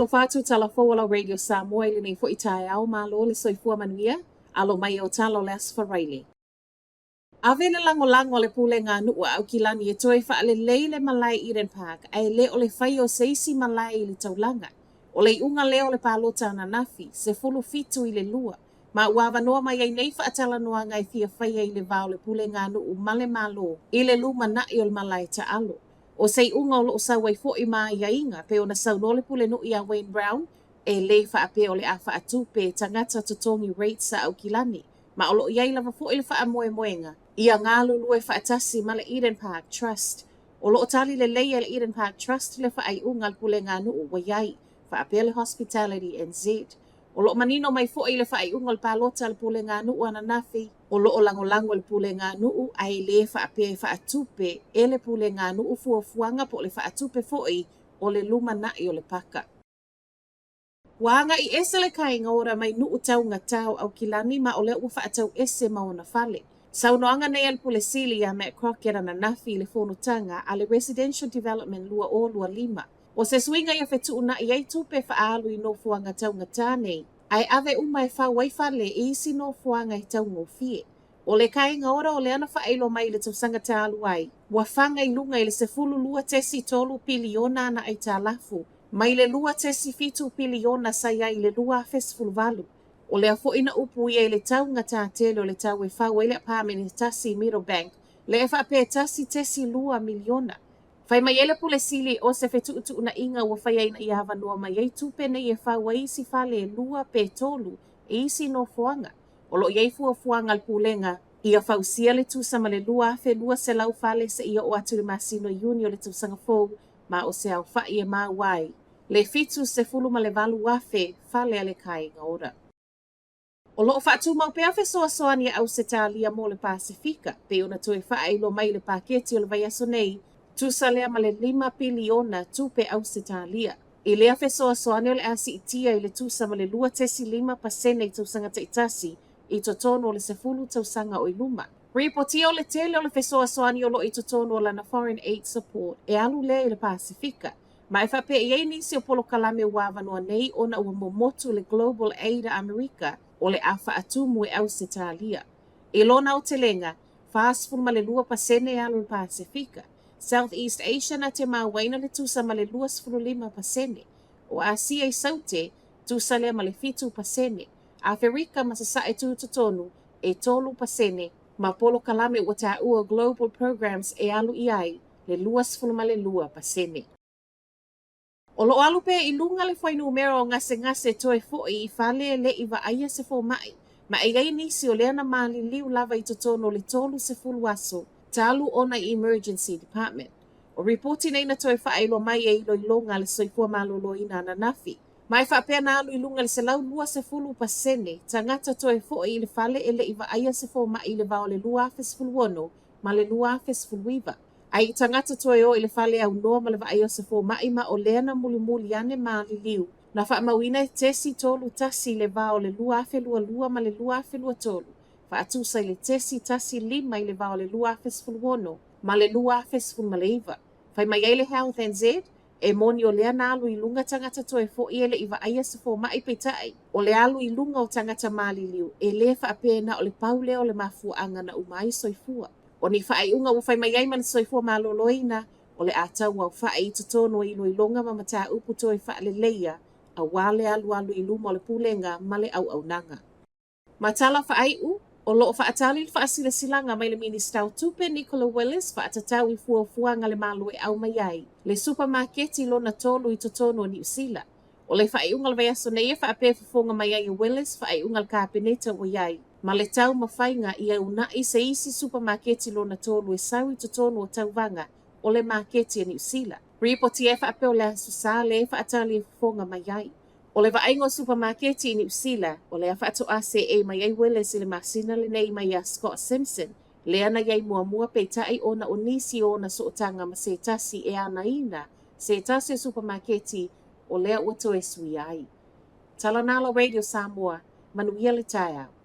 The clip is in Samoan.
Faatalofa atu tala fou o lau Radio Samoa i lenei foi taeao, malo le soifua manuia, alo mai o tala o le Aso Faraile. Ave le lagolago a le Pulega a Nuu a Aukilani e toe faalelei le malae Eden Park ae le o le faia o se isi malae i le taulaga. O le iuga lea o le palota ananafi, 17 i le 2, ma ua avanoa mai ai nei faatalanoaga e fia faia i le va o le Pulega a Nuu ma le Malo i le lumanai o le malae taalo. O se iuga o loo sau ai foi ma aiaiga pei ona saunoa le Pulenuu ia Wayne Brown, e le faapea o le a faatupe e tagata totogi rates a Aukilani, ma o loo i ai lava foi le faamoemoega ia galulue faatasi ma le Eden Park Trust. O loo tali lelei e le Eden Park Trust le faaiuga a le Pulega a Nuu ua i ai, faapea le Hospitality NZ. O loo manino mai foi i le faaiuga o le palota a le Pulega a Nuu ananafi, o loo lagolago e le Pulega a Nuu ae le faapea e faatupe e le Pulega a Nuu fuafuaga po o le faatupe foi o le lumanai o le paka. Ua agai ese le Kāinga Ora mai nuu taugata o Aukilani ma o lea ua faatau ese ma ona fale. Saunoaga nei a le Pule Sili ia Matt Crockett ananafi i le fonotaga a le Residential Development 2025. O se suiga ia fetuunai ai tupe faaalu i nofoaga taugata nei, ae ave uma e fau ai fale i isi nofoaga e taugofie. O le Kāinga Ora o lea na faailoa mai i le tausaga talu ai, ua faga i luga i le 12.3 piliona ana aitalafu, mai le 2.7 piliona sa i ai i le 2018. O lea foi na upuia i le taugata tele o le tau e fau ai le apartment e tasi i Meadowbank, lea e faapea e 1.2 miliona. Fai mai ai le Pule Sili o se fetuutuunaiga ua faia ina ia avanoa mai ai tupe nei e fau ai isi fale e lua pe tolu i isi nofoaga. O loo i ai fuafuaga a le Pulega ia fausia le tusa ma le 2,200 fale seia oo atu i le masina o Iuni o le tausaga fou, ma o se aofai e maua ai le 78,000 fale a le Kāinga Ora. O loo faatumau pea fesoasoani a Ausetalia mo le Pasefika, pei ona toe faailoa mai i le paketi o le vaiaso nei, tusa lea ma le 5 piliona tupe Ausetalia. I lea fesoasoani o le a siitia i le tusa ma le 2.5% i tausaga taitasi i totonu o le 10 tausaga o i luma. Ripotia o le tele o le fesoasoani o loo i totonu o lana Foreign Aid Support e alu lea i le Pasefika, ma e faapea i ai nisi o polokalame ua avanoa nei ona ua momotu le Global Aid a Amerika o le a faatumu e Ausetalia. I lona aotelega, 42% e alu i le Pasefika, South East Asia na te mauaina le tusa ma le 25%, o Asia i Saute, tusa lea ma le 7%, Aferika ma Sasae tutotonu e 3%, ma polokalame ua taua Global Programs e alu i ai le 22%. O loo alu pea i luga le fuainumera o gasegase toe foi i fale e le i vaaia se fomai, ma e i ai nisi o lea na maliliu lava i totonu o le 30 aso talu ona i Emergency Department. O ripoti nei na toe faailoa mai e iloiloga a le Soifua Maloloina ananafi, ma e faapea na alu i luga i le 120% tagata toe foi i le fale e le i vaaia se fomai i le va o le 2016 ma le 2019. Ae i tagata toe o i le fale aunoa ma le vaaia o se fomai ma o lea na mulimuli ane maliliu na faamauina e .31 i le va o le 2022 ma le 2023, faatusa i le .15 i le va o le 2016 ma le 2019. Fai mai ai le Health NZ, e moni o lea na alu i luga tagata toe foi e le i vaaia se fomai, peitai, o le alu i luga o tagata maliliu e le faapea na o le pau lea o le mafuaaga na uma ai soifua. O ni faaiuga ua fai mai ai ma le Soifua Maloloina o le a tauaofa'i i totonu o iloiloga ma mataupu toe faaleleia aua le alualu i luma o le Pulega ma le auaunaga. Ma tala faaiu, o loo faatali le faasilasilaga mai le Minisita o Tupe Nicola Willis faatatau i fuafuaga a le Malo e aumai ai le supamaketi lona tolu i totonu o Niu Sila. O le faaiuga o le vaiaso nei e faapea e fofoga mai ai e Willis faaiuga a le Kapeneta ua i ai ma le taumafaiga ia uunai se isi supamaketi lona tolu e sau i totonu o tauvaga o le maketi a Niu Sila. Ripotia e faapea o le Aso Sa lea e faatali e fofoga mai ai. O le vaaiga o supamaketi i Niu Sila, o lea faatoa seei mai ai Willis i le masina lenei mai iā Scott Simpson, lea na i ai muamua peitai ona o nisi o ona sootaga ma se tasi e anaina se tasi o supamaketi o lea ua toe suia ai. Tala na la Radio Samoa, manuia le taeao.